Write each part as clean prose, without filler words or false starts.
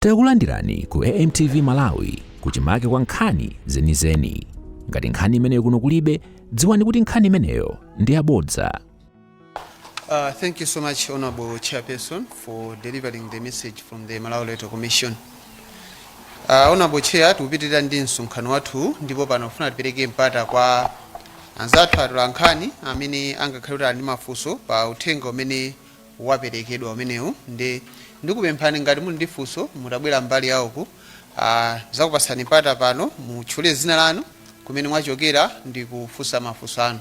Takulandirani ku AMTV Malawi, kuchimake kwa nkhani zenizeni. Ngati nkhani imeneyo kuno kulibe, dziwani kuti nkhani imeneyo ndi yabodza. Thank you so much, Honorable Chairperson, for delivering the message from the Malawi Electoral Commission. Honorable Chair, tikupitirira ndi msonkhano wathu, ndipo pano kufuna tipereke mpata kwa anzathu atolankhani amene angakhale kuti ali ndi mafunso pa uthenga umene waperekedwa umenewu. Ndi ndikupemphani, ngati muli ndi funso, mutabwera mbali yawoku, zakupatsani mpata pano, mutchule dzina lanu, kumene mwachokera ndi kufunsa mafunso anu.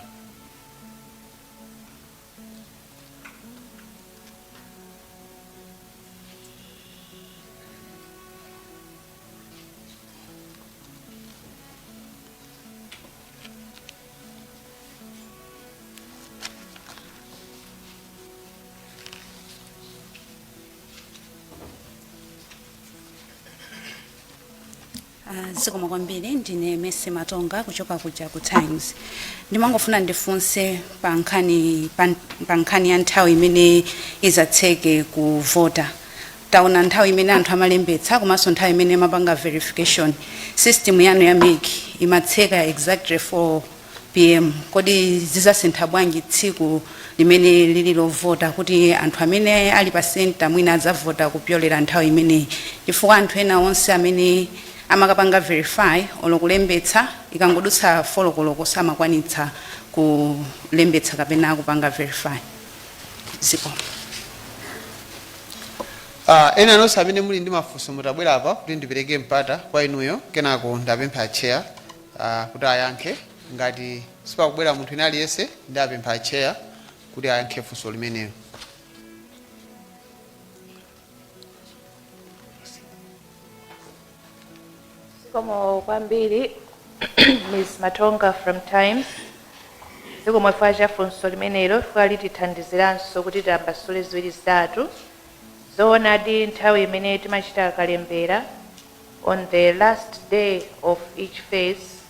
Zikomo kwambiri. Ndine Mese Matonga kuchoka kuja ku Times. Ndimangofuna ndifunse pa nkhani ya nthawi imene izatseke kuvota. Taona nthawi imene anthu amalembetsa komanso nthawi imene amapanga verification, system yanu ya MEC imatseka exactly 4 p.m. Kodi zizasintha bwanji tsiku limene lili lovota, kuti anthu amene ali pa center mwina adzavota kupyolera nthawi imeneyi, chifukwa anthu ena onse amene amakapanga verify olo kulembetsa, ikangodutsa 4 koloko samakwanitsa kulembetsa kapena kupanga verify? Zikomo. Ena nonse amene muli ndi mafunso, mutabwera apa kuti ndipereke mpata kwa inuyo, kenako ndapempha chair kuti ayankhe. Ngati sipakubwera munthu ina aliyense, ndapempha chair kuti ayankhe funso limenelo. Zikomo kwambiri, Ms Matonga from Times. Zikomo chifukwa cha funso limenelo, chifukwa litithandiziranso kuti titambasule ziwiri zitatu. Zoonadi, nthawi imene timachita kalembera on the last day of each phase,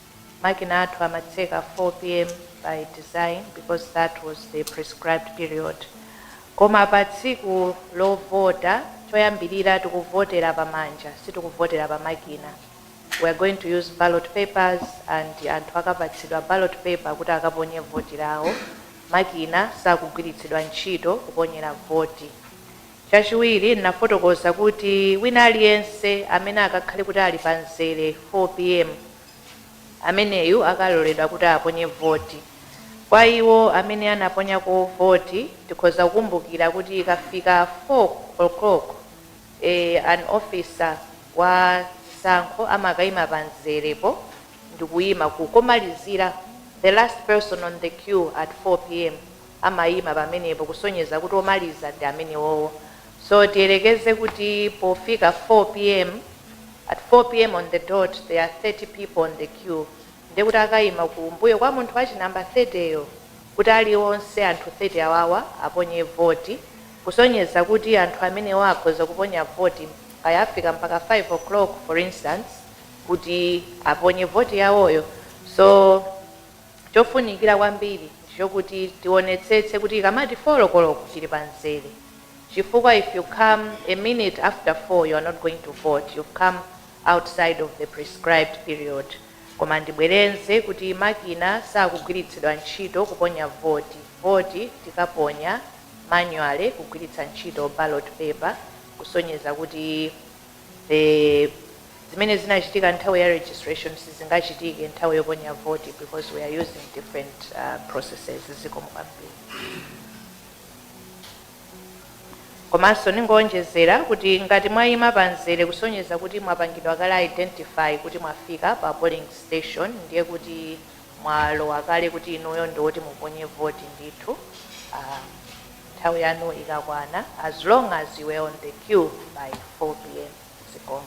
makina athu amatseka 4 p.m. by design, because that was the prescribed period. Koma pa tsiku lovota, choyambirira, tikuvotera pamanja, sitikuvotera pa makina. We are going to use ballot papers, and anthu akapatsidwa ballot paper kuti akaponye voti lawo. Makina sakugwiritsidwa ntchito kuponyera voti. Chachiwiri, nafotokoza kuti wina aliyense amene akakhale kuti ali pa mzere 4 p.m., ameneyu akaloledwa kuti aponye voti. Kwa iwo amene anaponyako voti, tikhoza kukumbukira kuti ikafika 4 o'clock, an officer wa zisankho amakayima pa mzerepo ndikuyima kukomalizira. The last person on the queue at 4 p.m. amayima pamenepo, kusonyeza kuti omaliza ndi amenewowo. So tiyerekeze kuti pofika 4 p.m., at 4 p.m. on the dot, there are 30 people on the queue, ndekuti akayima kumbuyo kwa munthu wachinamba 30 yo kuti aliwonse anthu 30 awawa aponye voti, kusonyeza kuti anthu amenewo akhoza kuponya voti kaya afika mpaka 5 o'clock, for instance, kuti aponye voti yawoyo. So chofunikira kwambiri ndichokuti tionetsetse kuti ikamati 4 koloko tili pa mzere, chifukwa if you come a minute after 4, you are not going to vote. You've come outside of the prescribed period. Koma ndibwerenze kuti makina sakugwiritsidwa ntchito kuponya voti. Voti tikaponya manually kugwiritsa ntchito ballot paper, kusonyeza kuti the zimene zinachitika nthawi ya registration sizingachitike nthawi yoponya voti, because we are using different processes. Zikomo kwambiri. Komanso ndingowonjezera kuti ngati mwayima pa mzere, kusonyeza kuti mwapangidwa kale identify kuti mwafika pa polling station, ndiye kuti mwalowa kale kuti inuyo ndiwoti muponye voti ndithu nthawi yanu ikakwana, as long as you were on the queue by 4 p.m. Zikomo.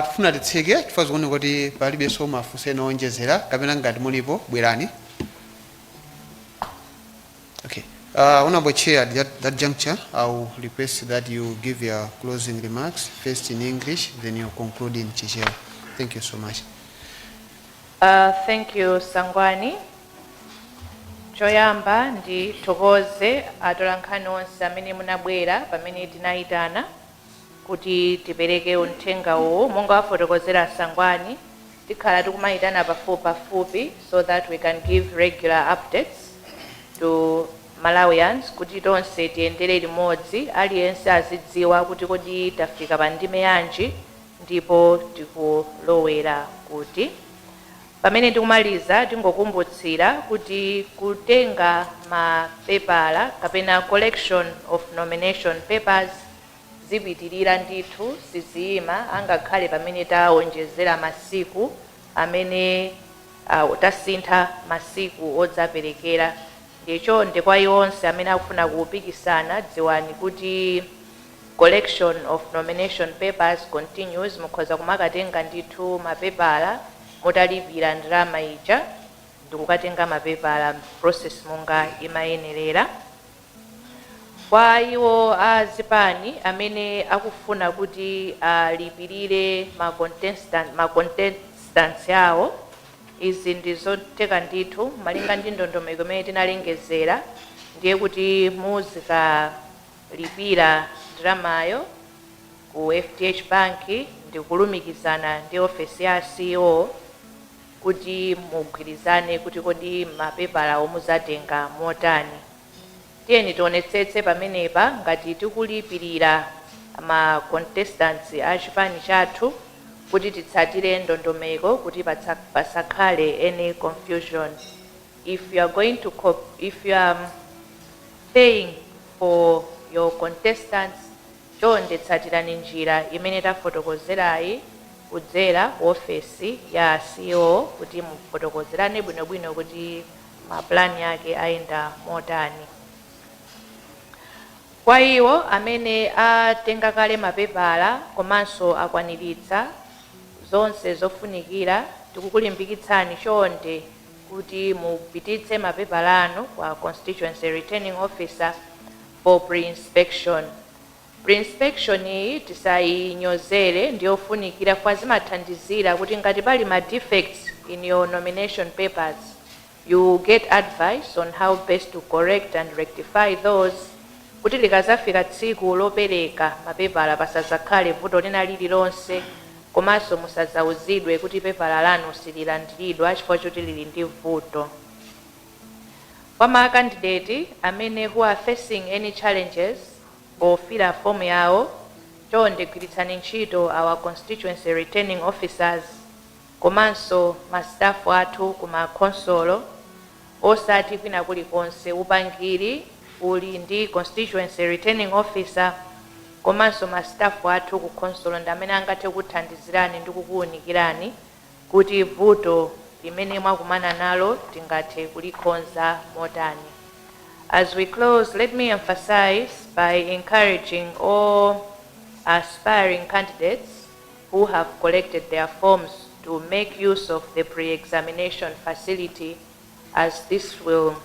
Tifuna titseke chifukwa zikuoneka kuti palibenso mafunso ena owonjezera, kapena ngati mulipo, bwerani. Okay. Honorable Chair, at that juncture, I will request that you give your closing remarks, first in English, then you conclude in Chichewa. Thank you so much. Thank you, Sangwani. Choyamba ndithokoze atolankhani onse amene munabwera pamene tinayitana kuti tipereke uthenga uwu. Monga wafotokozera Sangwani, tikhala tikumayitana pafupi pafupi so that we can give regular updates to Malawians, kuti tonse tiyendere limodzi, aliyense azidziwa kuti kodi tafika pa ndime yanji ndipo tikulowera kuti. Pamene tikumaliza, tingokumbutsira kuti kutenga mapepala kapena collection of nomination papers zipitirira ndithu, siziyima angakhale pamene tawonjezera masiku amene tasintha masiku odzaperekera. Ndiye chonde kwa iwo onse amene akufuna kupikisana, dziwani kuti collection of nomination papers continues. Mukhoza kumakatenga ndithu mapepala mutalipira ndalama ija ndikukatenga mapepala, process monga imayenerera. Kwa iwo azipani amene akufuna kuti alipirire ma contestants awo, izi ndi zotheka ndithu malinga ndi ndondomeko imene tinalengezera. Ndiye kuti muzikalipira ndalamayo ku FDH Bank ndi kulumikizana ndi ofesi ya CEO kuti mugwirizane kuti kodi mapepala muzatenga motani. Tiyeni tionetsetse pamenepa ngati tikulipirira ma contestants a chipani chathu kuti titsatire ndondomeko kuti pasakhale any confusion. If you are paying for your contestants, chonde tsatirani njira imene tafotokozerayi kudzera ku ofesi ya CEO kuti mufotokozerane bwinobwino kuti mapulani ake ayenda motani. Kwa iwo amene atenga kale mapepala komanso akwaniritsa zonse zofunikira, tikukulimbikitsani chonde kuti mupititse mapepala anu kwa constituency returning officer for pre-inspection. Pre-inspection iyi tisayinyozere, ndiyofunikira kwa zimathandizira kuti ngati pali ma defects in your nomination papers, you get advice on how best to correct and rectify those, kuti likazafika tsiku lopereka mapepala pasazakhale vuto lina lililonse, komanso musazauzidwe kuti pepala lanu sililandiridwa chifukwa choti lili ndi vuto. Kwa ma candidate amene who are facing any challenges pofila fomu yawo, chonde gwiritsani ntchito our constituency returning officers komanso ma staff athu ku makonsolo, osati kwina kulikonse. Upangiri uli ndi constituency returning officer komanso ma staff athu ku khonsolo ndi amene angathe kuthandizirani ndi kukuwunikirani kuti vuto limene mwakumana nalo tingathe kulikonza motani. As we close, let me emphasize by encouraging all aspiring candidates who have collected their forms to make use of the pre-examination facility, as this will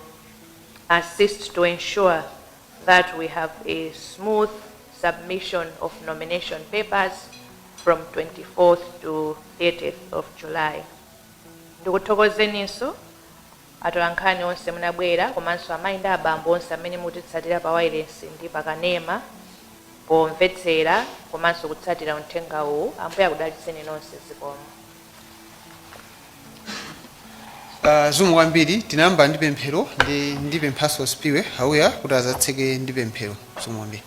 assist to ensure that we have a smooth submission of nomination papers from 24th to 30th of July. Ndikuthokozeninso atolankhani onse munabwera, komanso amayi ndi abambo onse amene mutitsatira pa wireless ndi pakanema pomvetsera komanso kutsatira uthenga uwu. Ambuye akudalitseni nonse. Zikomo. Zikomo kwambiri. Tinayamba ndi pemphero, ndi ndipemphaso Spiwe Hauya kuti azatseke ndi pemphero. Zikomo kwambiri.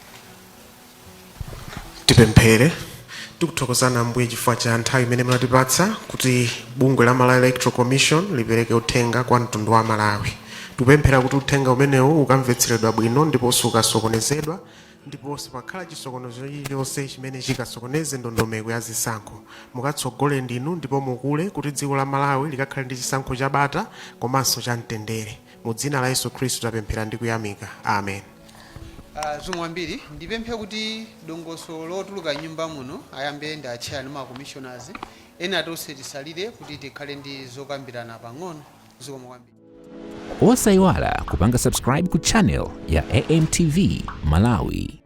Tipemphere. Tikuthokozani Ambuye chifukwa cha nthawi imene munatipatsa kuti bungwe la Malawi Electoral Commission lipereke uthenga kwa mtundu wa Malawi. Tikupemphera kuti uthenga umenewu ukamvetseredwa bwino ndiponso ukasokonezedwa, ndipo sipakhala chisokonezo chilichonse chimene chikasokoneze ndondomeko ya zisankho. Mukatsogole ndinu ndipo mukule kuti dziko la Malawi likakhale ndi chisankho chabata komanso cha mtendere. Mu dzina la Yesu Khristu tapemphera ndi kuyamika, amen. Zikomo kwambiri. Ndipemphe kuti dongosolo lotuluka nyumba muno ayambe ndi a chair ndi ma commissioners. Ena tonse tisalire kuti tikhale ndi zokambirana pang'ono. Zikomo kwambiri. Osayiwala kupanga subscribe ku channel ya AMTV Malawi.